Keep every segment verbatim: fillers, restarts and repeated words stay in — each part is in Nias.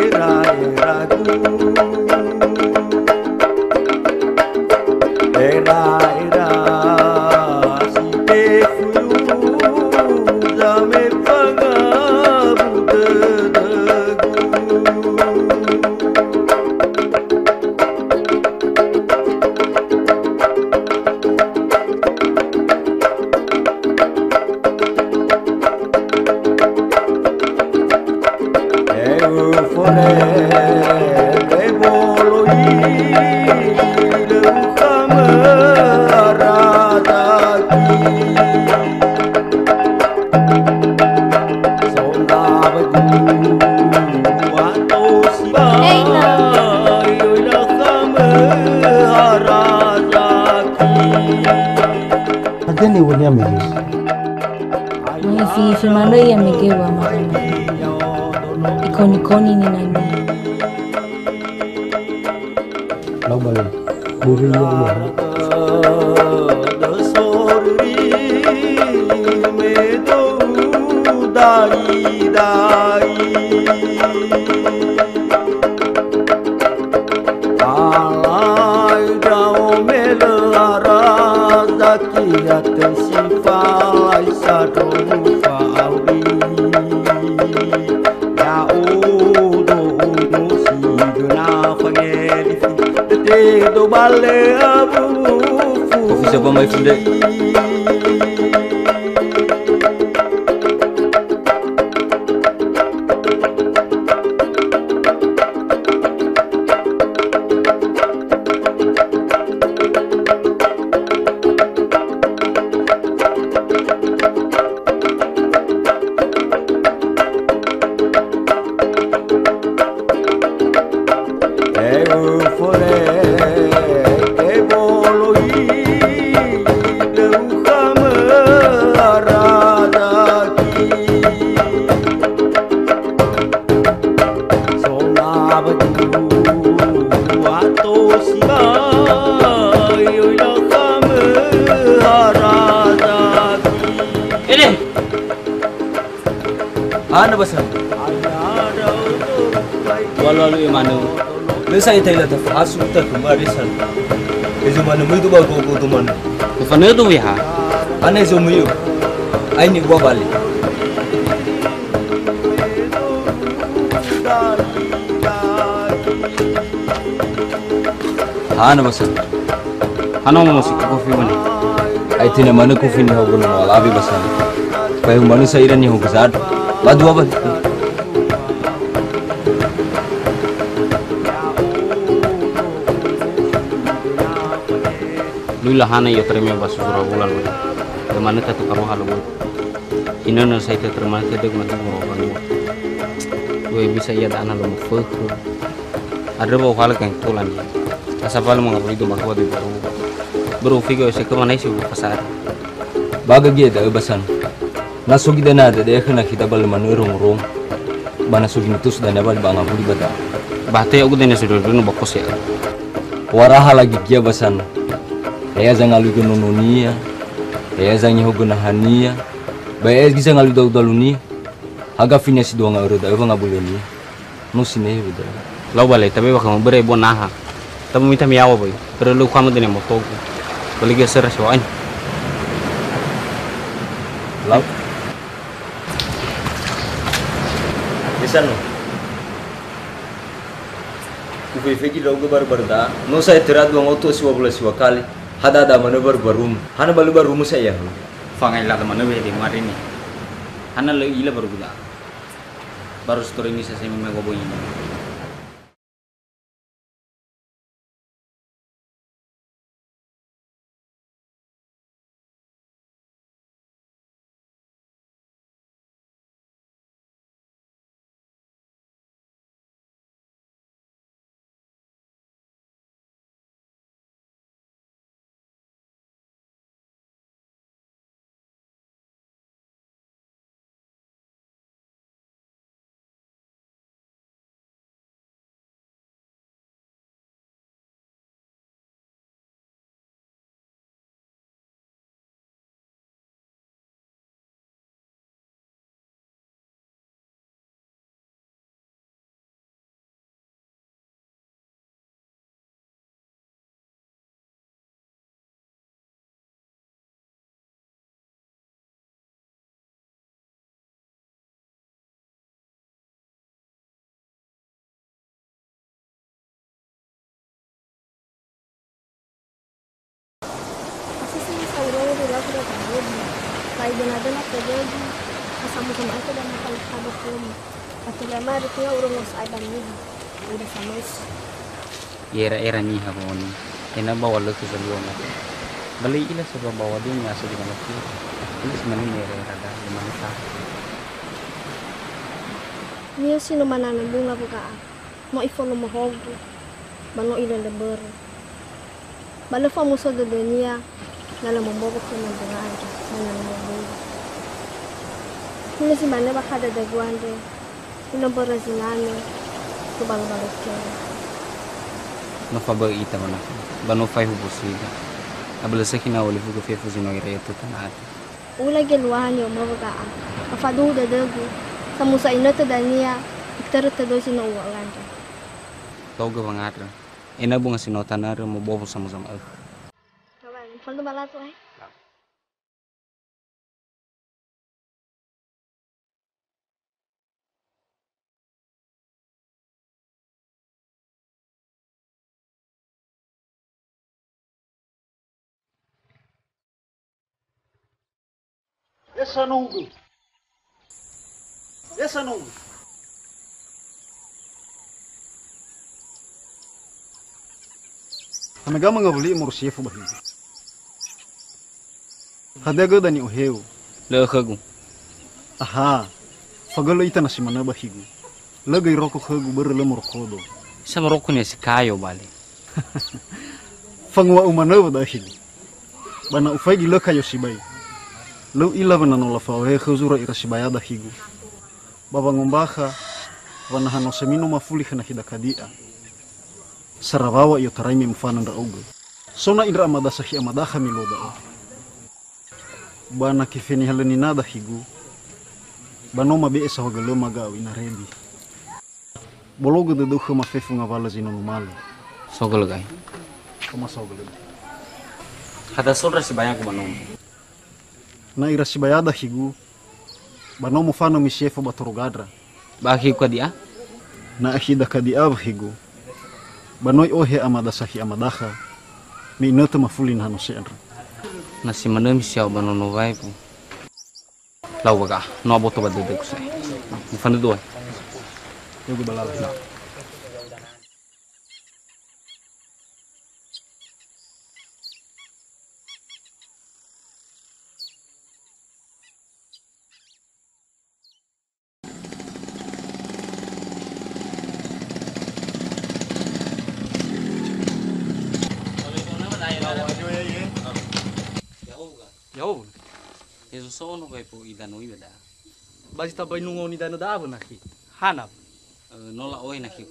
Era-eragu, era-era si tefuyu zamefanga bu dödögu. Eu fore, eu bolo i, eu kama razaki. Sonda bagu, ato si Eina. Bai, oi la kama razaki. Hadia niŵa'ö-Nia mege? Mangisi-ngisi manö ia mege wa maga. Ikoni-koni ninani. Lau bale, buru ia ua. Alai ndra'o me lö ara, zakia töi si falai sandrohu fa'auri. Ya'odo ono si göna fangelifi, tetedo bale abu. Kofi siapa mai funde? Ede! Hana ba sami. Walu-walu e manö. Lö sa'ae ta'ila tafahasu ita kembali sami. Ezo manö möi tu ba gogo tu manö. Tefanö tu weha. Hana ezo möi. Aini ua bali. Hana ba sami. Hana mo si kofi mane. Ai tina manö kofi ni hogo na lawi ba sami. Pai humanö sa ira ni hogo zad. Ba dua ba. Lui lahana ia terima ba sura bulan. Manö ta tukar roha lo. Inöna sai teterima tedög mati moro banua. Ue bisa ia dana lo mufökhö. Andrö wa uhalö gangtola nia. Asa wa lo mangawuli do matua di baru. Baru figo se kemana isi udah pasar. Baga gia da'ö ba sami. Na so gidana da'e khöna khita ba lö manö rongo-rongo. Ba na so ginitus dania ba, ba ngawuli ba da'a. Ba te aku dania sudah dulu ba kose. Waraha lagi gia ba sami. Hea zangalui gö nononia. Hea zangehogö nahania. Ba ya'ia zi zangalui dalu-dalunia, ha gafinia si dua nga'örö da'ö wangabölönia. No sinehe weda. Lau bale, tabe bakha maböra ebua naha. Tabe mita miyaŵa böi. Böra lö ukhama dania motogu. Bali gösöra siŵa'ain. Lau. Biasa no. Ufefegi ndra'ugö baru-baru da'a. No sa'ae töra dua ngaotu siŵa wulu siŵa kali. Hadada manö baru-barumu. Hana ba lö barumu sa'ae ya'ahu. Fangai lada manö wehede marini. Hana lö i'ila baru guda. Baru story ni sasai meme goboi ini. Ai dena-dena tödögu, asal musa ma'ae tödö mata lukado khöma. Atulama rituwa urungo sa'ae ba niha, uda samösi. I'era-era niha wa'oni, ena'ö ba wa lö khö zalua mate. Ba lö i'ila sebua ba wa döngi asa zi manoki. Ina si manö ni'era-era da, zi manö taha. Niha si no manana bunga wöga'a, no ifolomohogu, ba no ilölö börö. Ba lö famuso dödönia, na lö mombogo khöna mbunga andrö, ba na lö moböi. Hulö zi manö bakha dödögu andre, hulö mbörö zinanö, tobalo-balo kere. No fabö'ö ita wanafu, ba no faehu bosuida. Abölö sökhi na olifugö fefu zi no ira'ö tötö na ati. U'ila geluaha ni'omö wöga'a, ba faduhu dödögu, samusa inötö dania, itörö tödöi zi no uŵa'ö andrö. Taugö wangandrö. Ena'ö bunga si no tanarö mobowo samuza ma'ökhö. Kawan, fandu malato, eh. Esa nunggu. Esa nunggu. Hamega mangawuli moro si efo ba higu. Hadia göda ni'oheu? Lö khögu. Aha. Fagölö ita na si manö ba higu. Lö göi roko khögu börö lö morokodo. Sa moroko nia si kayo bale. Fangua'u manö wa da'ö higu. Ba na ufaigi lö kayo sibai. Lö u'ila wa na no lafaohe khö zura ira sibayada higu. Ba wangombakha wa na hanosemi no mafuli khö nakhida kadi'a. Sarawawa i'otarai me mufanö ndra'ugö. So na indra amada sakhi amadakha miluo da'ö. Ba na kefeni halö ninada higu, ba no mabe'e saohagölöma ga'u ina Rebi. Bologö dödöu khöma fefu ngawalö zi no numalö. Saohagölö ga'i. Khöma saohagölö. Hadia so ndra sibayagu ba nomo. Na ira sibayada higu, ba no mofanö misiefo ba Torogandra. Ba akhigu kadi'a? Na akhida kadi'a wa higu, ba no i'ohe amada sakhi amadakha, me inötö mafuli na hanose andrö. Na si manö misiao ba nono waebu. Lau waga'a, no aboto ba dödögu sa'ae. Mufanö dua. Yogo balala. Ya'o, ya so so ono gai po idanö iwa da. Ba zi tambai nungo nidanö da'a wö nakhi. Hana. Eh, no la'ohe nakhi.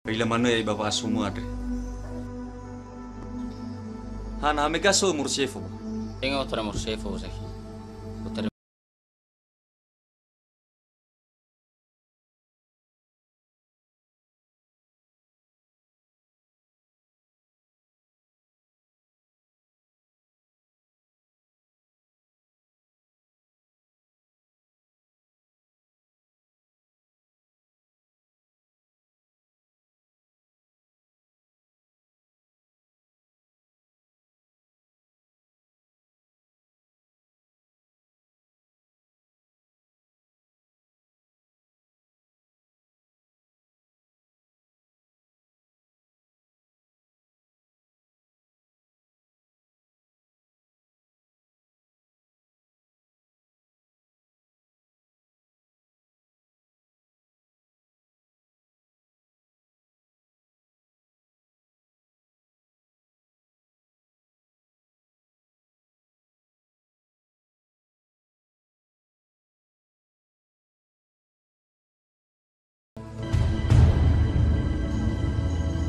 Ila manö ya'i ba wa'asumö andre. Hana, ha mega so Mursefo ba? Tenga otora Mursefo, Zaki. Otora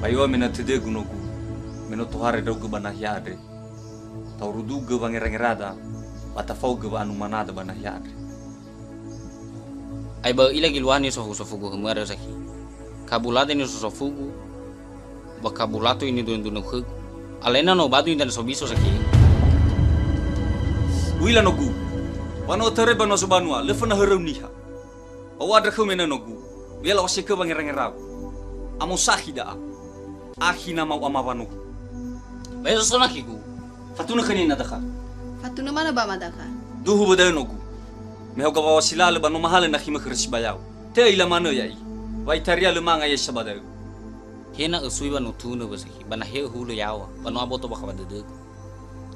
Ba iŵa'ö me na tödögu nogu, me no tohare ndra'ugö ba nahia andre. Ta'urudugö wangerangerada, ba tafaogö wa'anumanada ba nahia andre. Ai ba ö'ila giluaha nisofu-sofugu hõmö andrö, Zaki. Kabulada nisofu-sofugu, ba kabulato inidunö-dunö khögu. Alena no badu indanö sobiso, Zaki. U'ila nogu, wa no ötörö banua zobanua, lö fönahöröu niha. Ba u'andrö khöu me nö nogu, u'ila la'osekö wangerangerau. Amo sakhi da'a. Akhi namau ama wanohu. Ba ya so nakhigu. Fatunö khönia ina dakha. Fatunö manö ba ama dakha. Duhu ba da'ö nogu. Me hauga wa wasi lalö ba no mahalö nakhimö khö rösi bayao. Te'ila manö ya'i. Wa itaria lö manga ya'isa ba da'ö. He na ösui wa no tunö ba sakhi, ba na he öhulö yaŵa, ba no aboto bakha ba dödögu.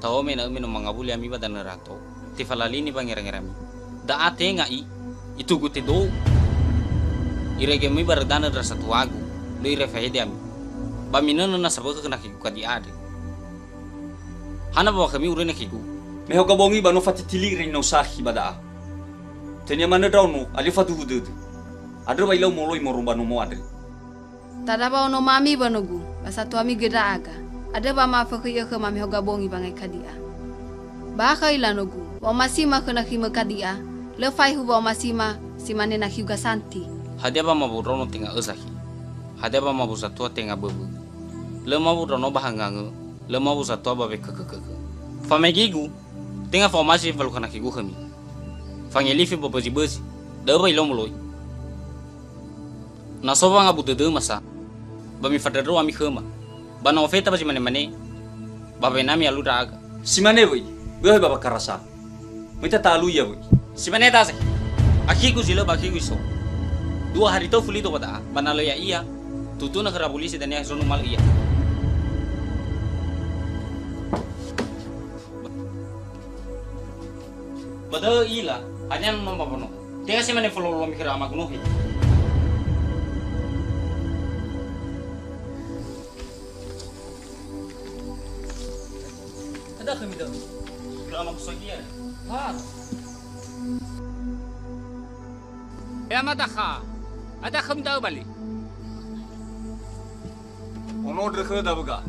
Taome na öme no mangawuli ami ba danö rato, tefalalini wangerangerami. Da'a tenga i, itugu tedou. Irege möi ba rödanö ndra satuagu, lö ira fahede ami. Ba minönö nasa bökhö khö nakhigu kadi andre. Hana ba khömi uröi nakhigu? Me hauga bongi ba no fatitili ira inau sakhi ba da'a. Tönia manö ndraono, alio faduhu dödö. Andrö wa ilau moloi moroi ba nomo andre. Tada ba onomami ba nogu, ba satuami göi ndra'aga. Andrö ba ma'afökhö iö khöma me hauga bongi ba ngai kadi'a. Ba akha ila nogu, wa'omasima khö nakhimö kadi'a, lö faehu wa'omasima si mane nakhiu gasanti. Hadia ba mawu ndraono tenga özahi? Hadia ba mawu zatua tenga böwö? Lö mawu ndraono ba hangangö, lö mawu zatua ba wekökökökö. Famegigu, tenga fa'omasi falukha nakhigu khömi. Fangelifi ba bözi-bözi, da'ö wa ilau moloi. Na so wangabu dödöma sa, ba mifandröndröu ami khöma, ba na ofeta ba zi mane-mane, ba wenami alui ndra'aga. Si mane wöi, bö'ö ba bakara sa. Möi ta ta'alui ia wöi. Si mane ta sa. Akhigu zi lö ba akhigu iso. Dua hari tö fuli do ba da'a, ba na lö ya'ia, tutuna khöra bulisi dania hezo numalö ia. Ba da'ö ila, hanya no ba bono. Tenga si mane fololomi khöra amagu nohe. Ada khömi da'ö. Khöra amagu sogia. Ha. Ya mata kha. Ada khömi da'ö bali. Ono ndrökhö da böga.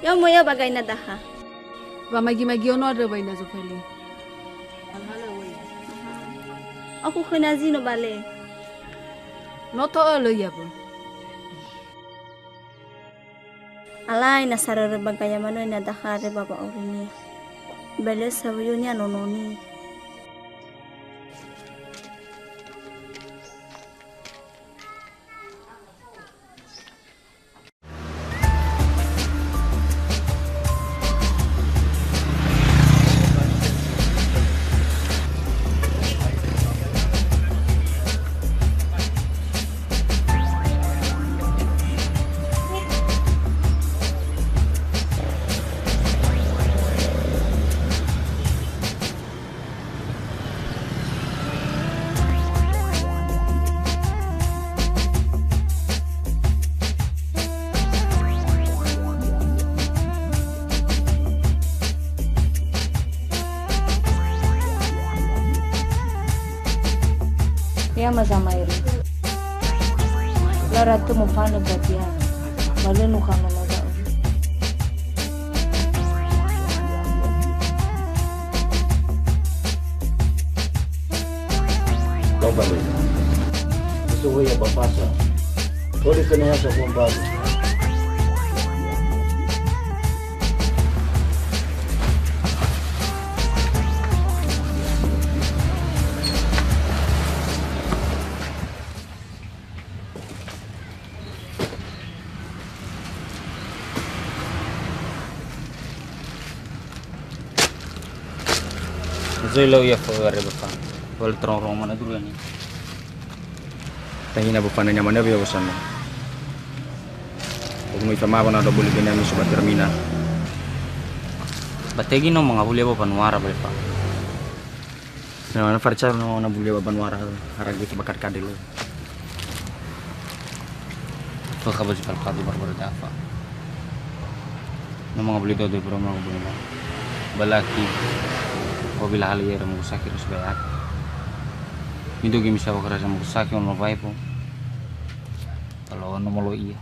Yomo ya ba gaina daha. Wamagi-magi ono andrö ba ina Zofeli. Aku khöna zi no bale. No to'ölö ia bö. Alai na sarörö ba gaya manö ina daha re ba wa'aurinia. Bale sawuyunia nononi. Ya, ma Zamairi. Lara tö mofanö badia. Ba lö nukha nono da'ö. Lombali. Isohoya ba fasa. Oli kenehasa fombalu. Zoi lau ia fa'ö are bapa. Wal terong-rong mana dulu ni. Tahina bapa nanya mana bia bosan. Pokoknya itu mah pernah ada boleh kena musuh batir mina. Bategi no mangawuli bapa nuara bapa. Na, na farca no na bulia ba banua ra, haragi ke bakar kadelo. Fa khabar si palpatu barbar dafa. Na manga beli dodo bro manga beli ma. Balaki. Ko bila hal ya ramu sakit terus bayak. Mido gimi sawa kerasa mu sakit ono bae po. Kalau ono molo iya.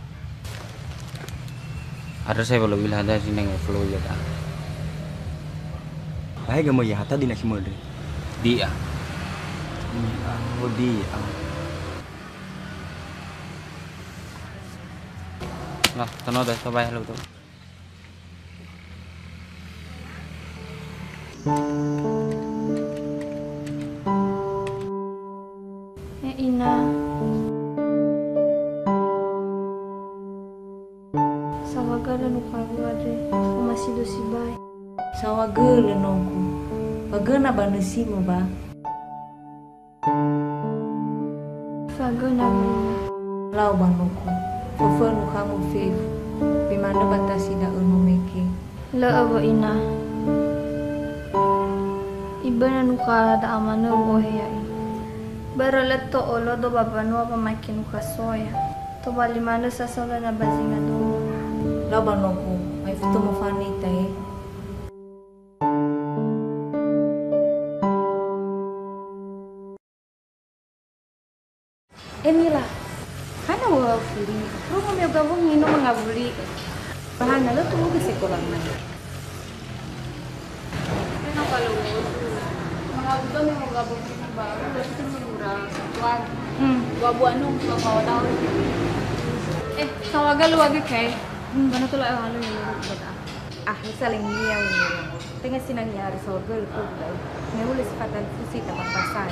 Ada saya belum bilang ada sini nggak perlu ya dah. Bahaya gak mau ya, tadi nasi mode. Dia. Dia. Oh, dia. Lah, tano dah, coba ya, lu tuh. E ina. Saohagölö nukhagu andre, omasido sibai. Saohagölö nogu, ba göna ba nösimo ba. Fagöna mama. Lau ba nogu, föfönu khamu fefu, me manö ba tasi da'ö no mege. Lö öwö ina. Iböna nukha da'a manö u'ohe ya'i. Börö lö to'olodo ba mbanua wamake nukha soya. Tobali manö sasala na ba zinga doma. Lau ba nogu, mai futu mofanita e. Emila, hana wa fuli, promo me gabung ino mangabuli. Bahana lö tu'u ke sekolah mana. Ena kalau mangabuli me gabung ino baru, lö tu'u murah. Wan. Hmm. Wa buanu, wa mau tahu. Eh, sawaga lu age kai. Hmm, bana tu la halu ni bada. Ah, saling dia. Tenga sinang ya hari sawaga lu. Ngeule sifatan fusi ta papasan.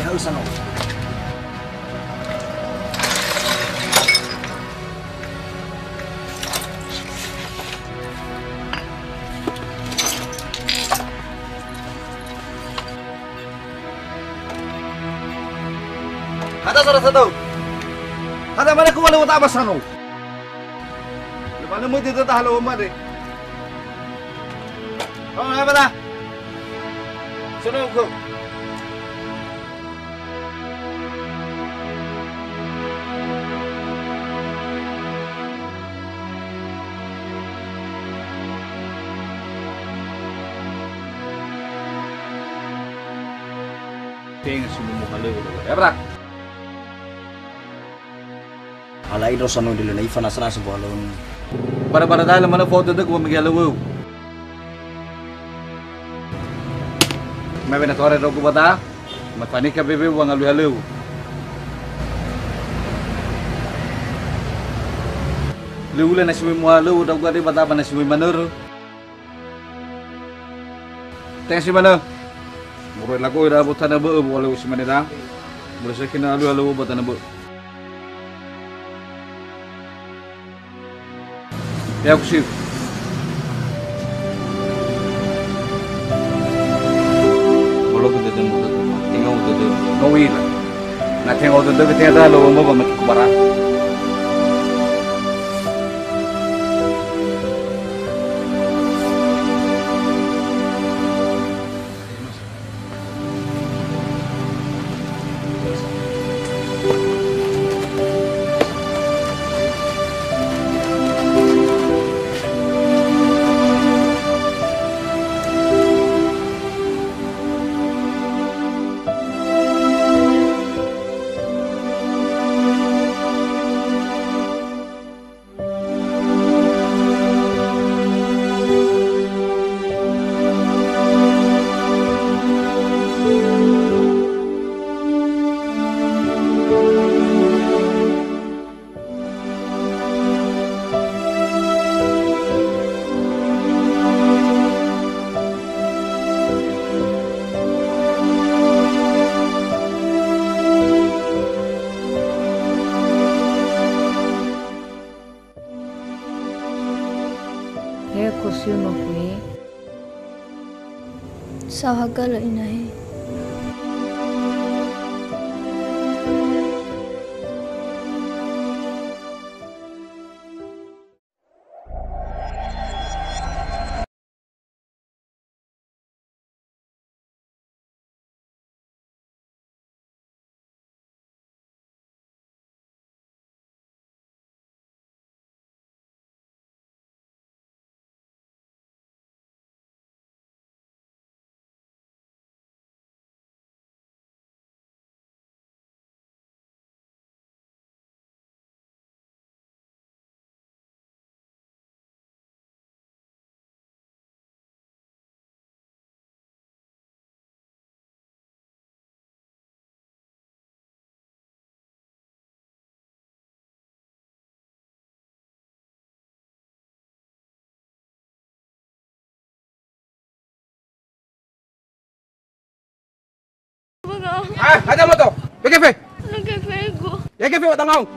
Ya, usah no. Hata sara sadau. Hata mana ku wale wata abasano. Mana mu itu tahan lo mare. Oh, apa dah? Sono uku. Tenga si mumu halöŵö. Ya, bra. Ala idro sanoi dele na ifa nasa-nasa buhalöŵö. Bara-bara da'e manö fao dödögu ba mege halöŵöu. Me wena tore rogu ba da, ma fanika bewe wa ngalui halöŵö. Lö ulö na si mumu halöŵö, da'uga de ba da ba na si mumu manörö. Tenga si manö. Moroi lago'ö da ba tanö bö'ö, buhalöŵö si mane da. Mulö sökhi na alui halöŵö ba tanö bö'ö. Ya, kusiu. Bolo ke dödömu, dödömu. Tenga dödömu. No uila. Na tenga dödömu, tenga da lo mo ba mati kubara. He, kusiu nofu he. Saohagölö inahe. Ah, ada moto. P K V. P K V go. Ya, P K V, watangau.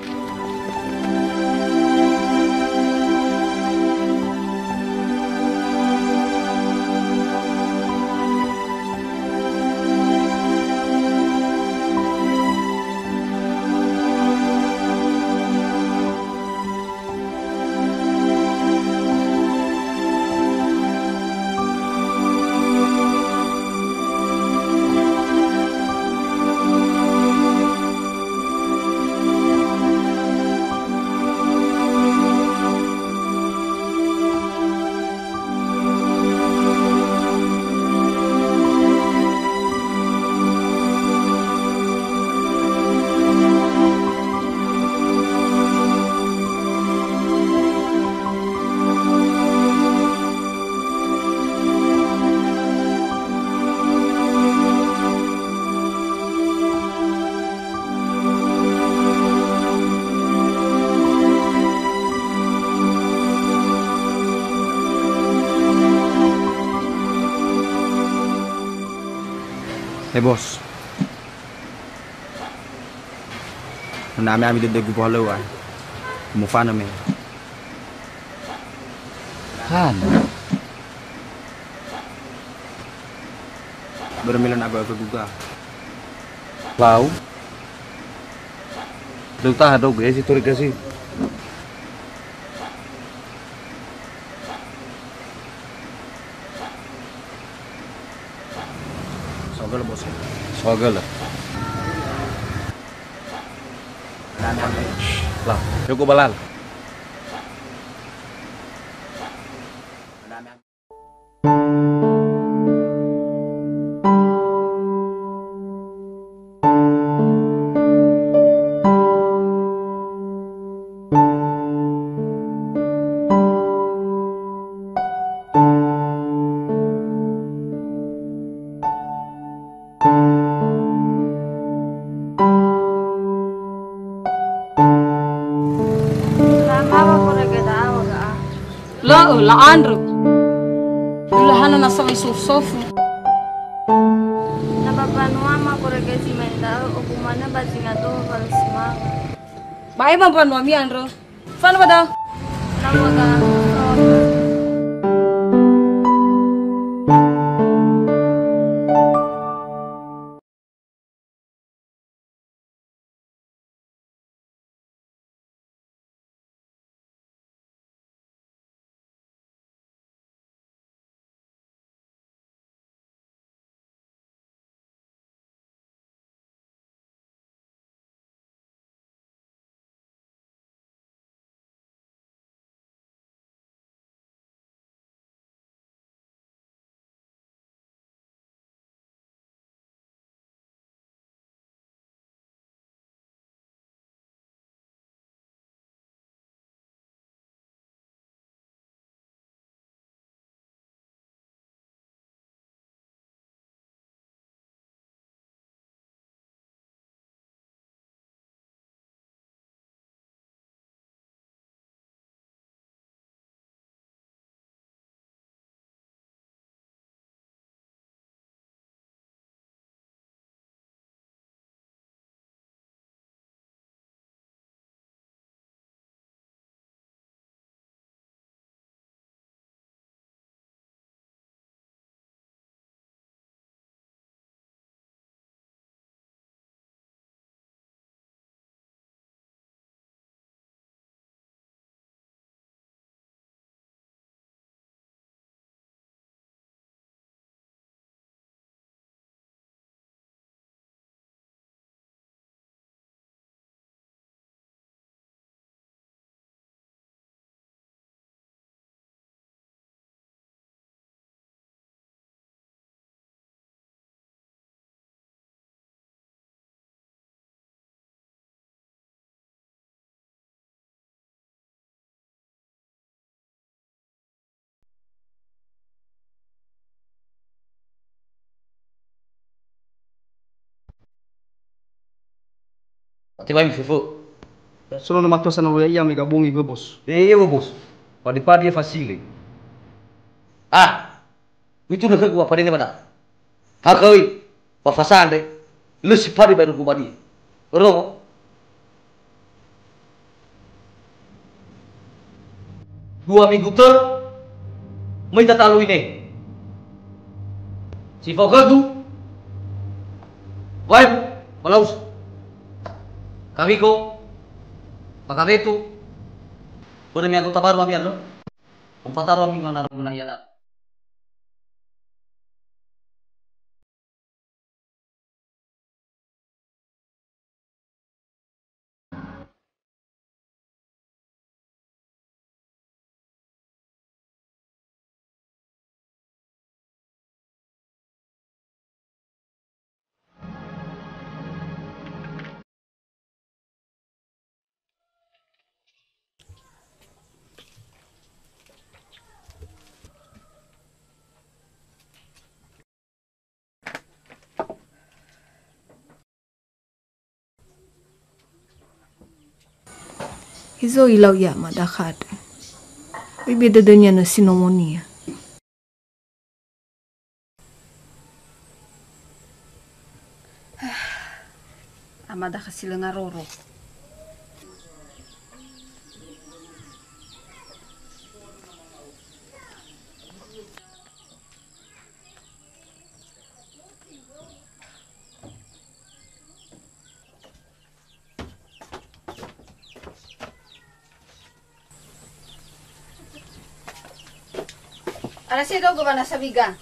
He, Bos. Na ame ami dödögu buhalöŵö. Mufanö me. Hana? Börö me lö na ba öföguga. Lau. Lö taha ndra'ugö, ya si tori gasi. Göl, bos. Soal göl. Lah, cukup balal. La'awa korege da'a, wa ga'a. La'ö, la'andrö. Ulaha na nasa wai sofu-sofu. Na ba mbanua ma korege zi ma'e da'ö, ogu manö ba zinga doho wa lö si manga. Ba e ba mbanuami andrö. Fanö ba da'ö. Tebai mi fefo. Solo na matua sana lo ia mega bongi we, bos. Eh, iya, we, bos. Padi-padi ya fasile. Ah, itu na khögu apa dene mana? Hakoi, ba fasandre, lö si padi ba rugu badi. Rongo? Dua minggu tö, möi tatalu ine. Si fao khögu, waebu, balaus. Kawiko, pakawetu. Börö mi anggota baru ami andrö. Umpataro ami ngana roguna ia da. Hezo ilau ia ama dakha andrö. Oi be dödönia nö si nomonia. Ama dakha si lö ngaroro. Ala si dogo ba na sawiga.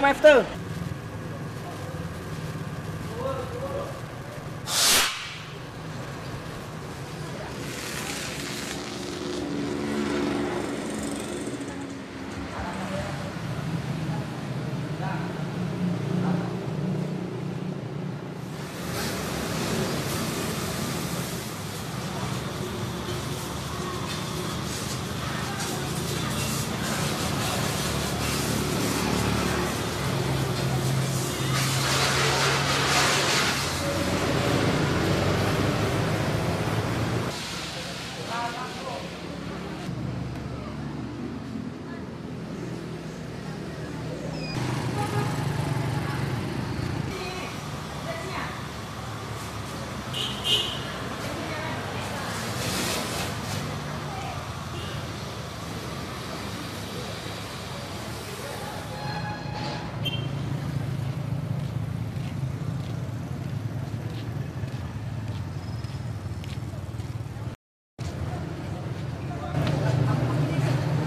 After.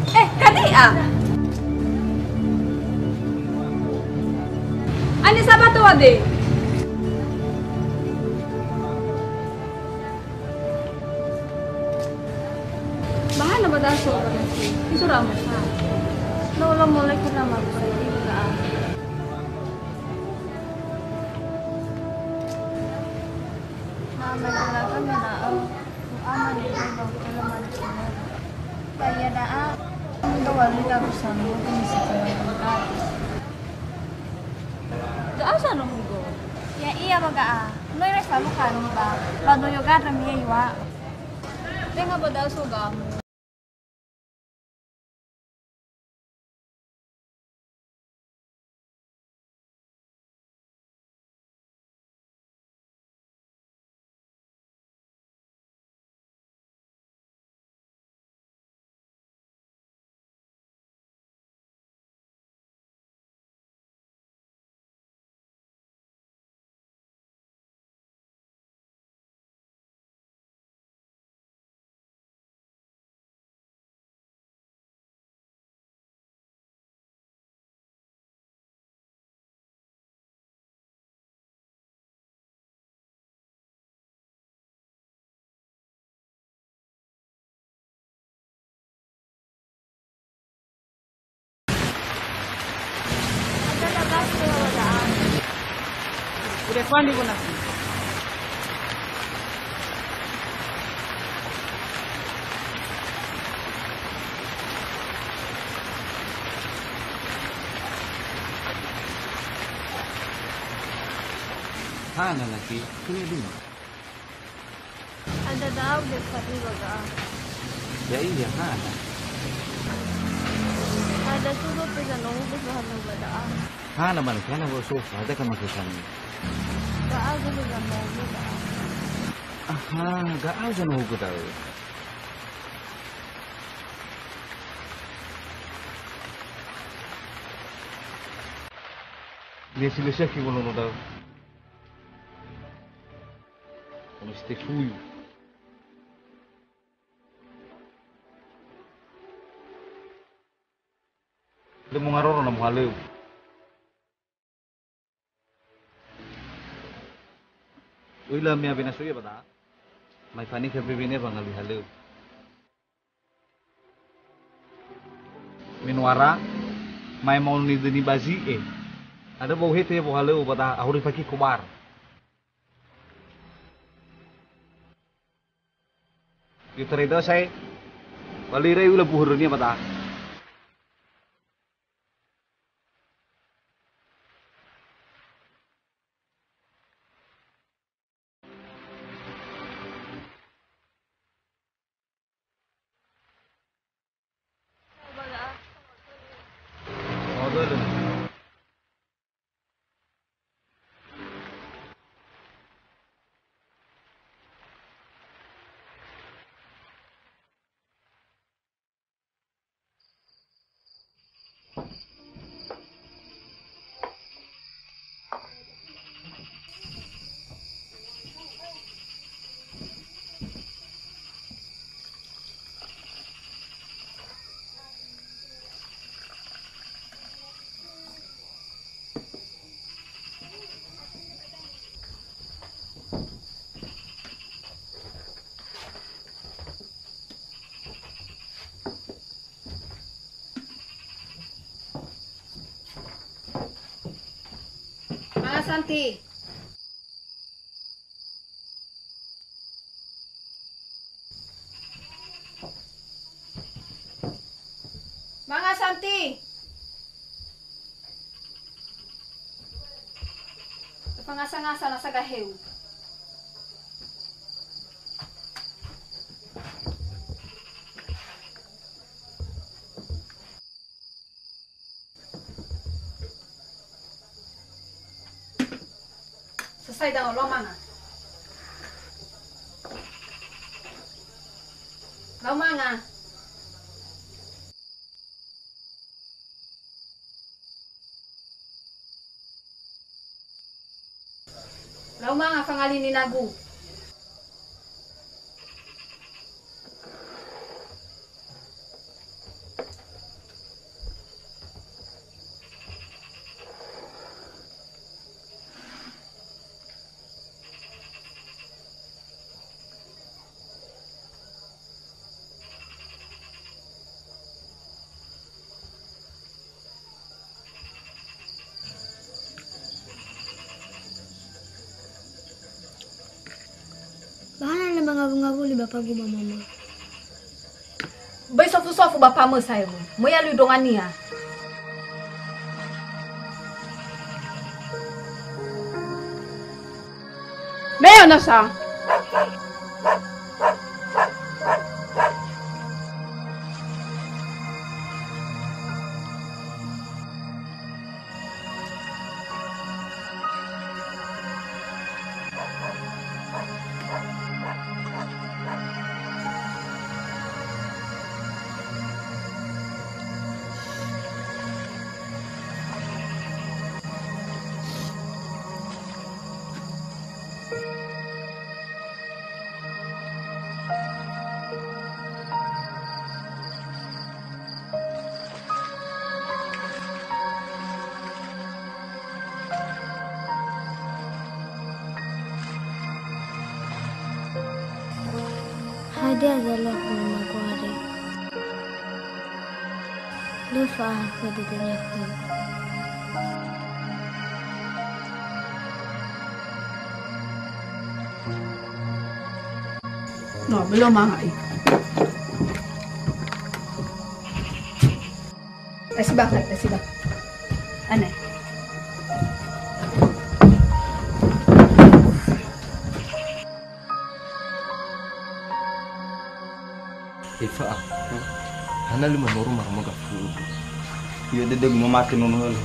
Eh, Kadi'a! Ani sabato ade? Bahana ba daso ba nasi. Isura musa. No, lo mulai kita malu saya di buka. Nah, masalah kan mana? Ama ni ba hotel mana semua. Ba iya da'a, do wali lagu sanu, do misi teman. Da'a sanu hugo. Ya iya ba ga'a. No ira salu kanu ba. Ba no yoga demi ya iwa. Tenga ba da'a so gamu. Udah fandi guna. Hana lagi, kena dulu. Ada da'a udah fandi ba ga'a. Ya iya, hana. Ada suruh pesa nunggu pesa hana ba da'a. Hana mana, hana ba sofa, ada kan maksud kami. Ga'a udah pesa nunggu da'a. Aha, ga'a udah nunggu da'a. Dia silesya ki bolono da'a. Ono si tefuyu. Lö mongaroro na muhalöu. Öila mea wena so ia ba da'a. Mai fanikha mbewe ne wangalui halöu. Menuara, mai maoni döni ba zi'e. Ada bau hete wohalöu ba da'a, ahori faki kobar. Itarai da'ö sa'ae, ba lö irai ula buhurönia ba da'a. Santi. Manga Santi. Fangasa-ngasa nasa gaheu. Selesai da'ö, lau manga. Lau manga. Lau manga fangali ninagu. Ba hana lö mangawu-ngawuli bapagu ba mama. Böi sofu-sofu bapamö saewu. Möi alui ndrongania. Meo nasa. Hadia zalua khöu maguare? Lö fa'ahakhö dödönia khöu. No, belum mahai. Eh, siba, eh, siba. Ane. Efa, ah. Hana lima noro maroma gafu. Iyo, dede guma mate nono helu.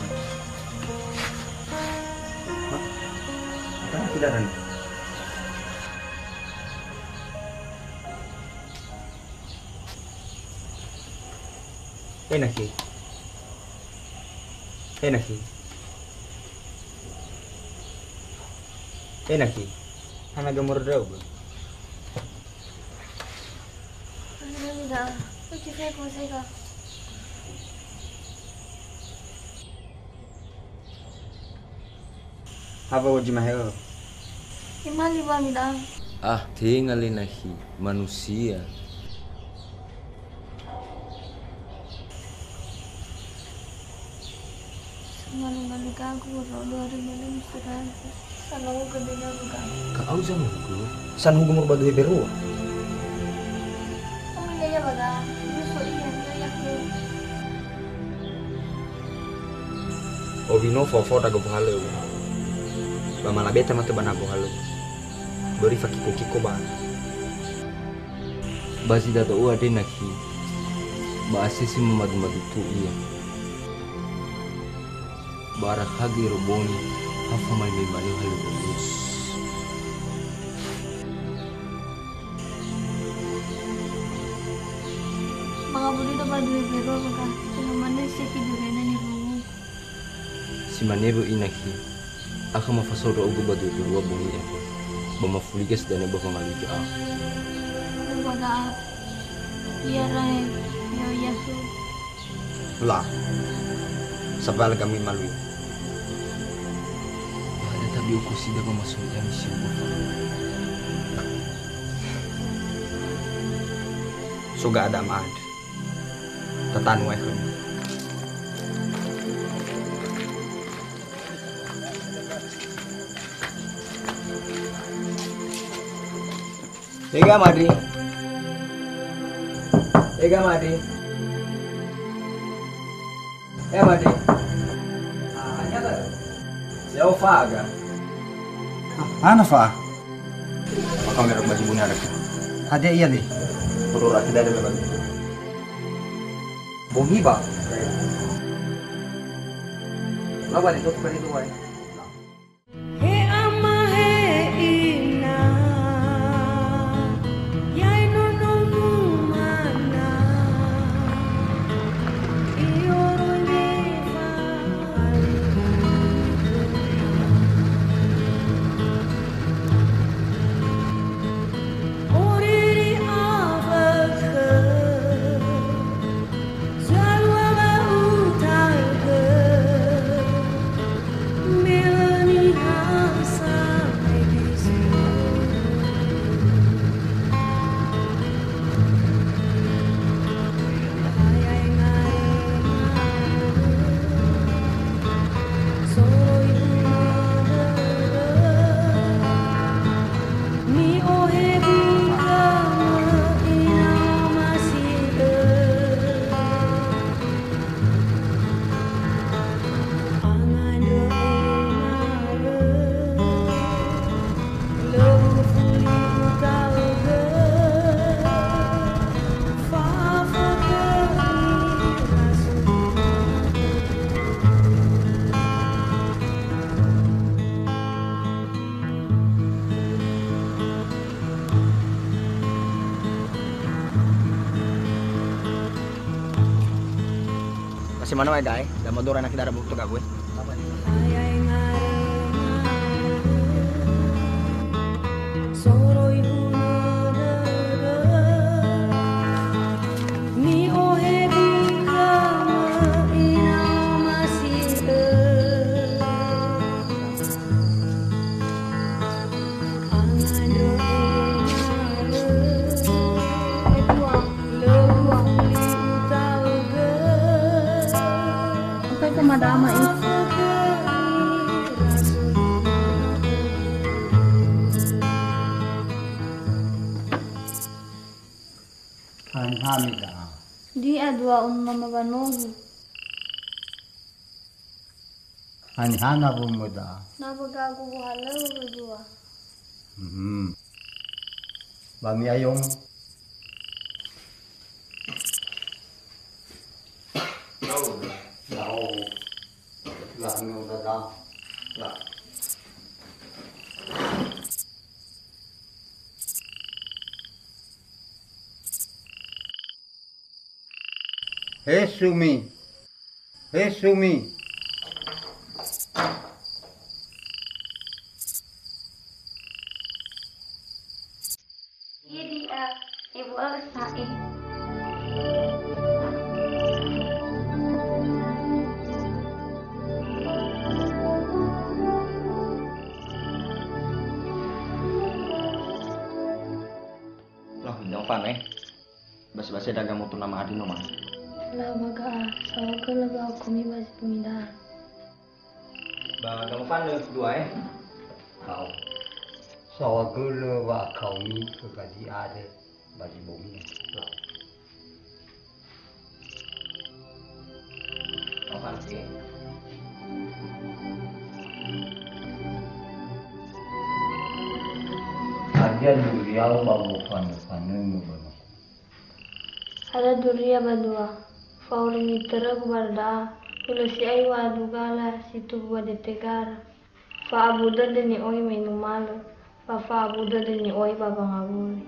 Hah? Apa tidak ada nih? Enakhi. Enakhi. Enakhi. Hana gamur drau, bro. Akhirnya tidak. Oke, saya kuasa, Kak. Hawa oji mahe'o. Imali ba mida. Ah, tenga le nahi manusia. Samalu-malu gagu, ro dua hari malam istirahat. Sanau gede gagu gagu. Ka au zaman hugo. San hugo mur badu heberua. Kamu iya ya baga. Musuh iya, iya, iya. Owi no fofo dago bohalö. Ba malabeta mate ba na bohalö. Böri fakiko-kiko ba. Ba zi da'ö andre nakhi. Ba asese mamadu-madu tu ia. Ba arakha göi ero bongi, ha famaimai manö halö bongi. Mangawuli do ba due bero, maka, cuma manö seki durena ni bongi. Si mane böi nakhi, akha mafasao ndra'ugö ba dua mberua bongi andre, ba mafuliga sidanö ba wangalui ga'a. Ba ga'a, iya rae, yo yahu. La, sabal gami malui. Ba ada tabi uku sida ba masui ami si uku fa. Soga ada ma'andrö. Tatanu wae khömi. Ega Madri. Ega Madri. Eh, Madri. Ya'o fa'a ga? Hana fa'a? Maka merek baju bunga ada. Hadia ia, Li? Perlu rakyat ada memang. Bongi ba. Lawan itu, bukan itu, Wan. He ama he ina, ya'e nono numana, i'oroi ngefa. Oriri awakha. Zalua wa'utagö, me lö niha sa'ae zi. Ayae ngarema, soroi hulö dödö. Mi'ohe buka ina omasi'ö. Angandrö ena'ö, lö ufuli utaugö, fa'afökhömi rasul. Kasi mana wae dae, da modora anak dara buktu gague. Soroi hulö dödö, mi'ohe buka ina omasi'ö. Haniha mi da'a? Di'a dua umma mabanogu. Haniha nawumu da'a? Na bagagu buhalöu dua. Mhm. Ba mi'ayomu? Lau, lau, lau, lau, lau. He Sumi, he Sumi. Idia, ibu'ö sa'ae. Loh, jauh fan, eh. Basi-basi daga motor nama Adi no, Mas. Lah, baga, ah, saohagölö ba hukomi ba zi bongi da'a. Ba gamofanö dua, eh. Hao. Saohagölö wa'akaomi khö Gadi Ade ba zi bongi. Gamofanö, eh. Hadia duriau ba mofanö-fanömö ba noku? Ada duria ba dua. Fa'auri nitörögu ba da'a, hulö si'ai wa'adu gala si tumbu ba dete gara. Fa'abu dödö ni'oi me numalö, ba fa'abu dödö ni'oi ba wangawuli.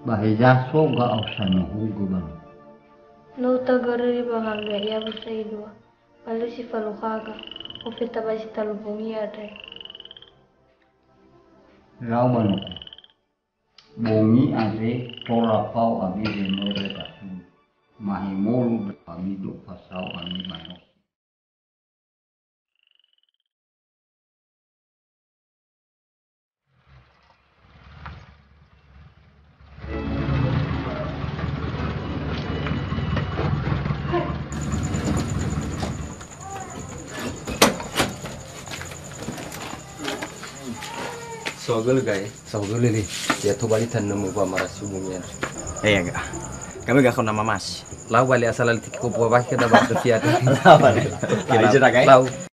Ba heza so ga'ao sanuhugö ba no? No utagöröri ba ngambea ia wösöi dua. Ba lö si falukhaga, ofeta ba zi talu bongi andre. Lau ba noku. Bongi andre tola fao ami wemödö dasulu. Mahemolu ami do fasao ami ba nosi. Sohagölö gae. Sohagölö li. Ya tobali tan nemu ba marasi bungi andre. Eh, ya, ga. Kami ga kau nama mas. Lau bali asal ali tiki kopo ba kita ba tepiat. Lau bali. Lau. Lau.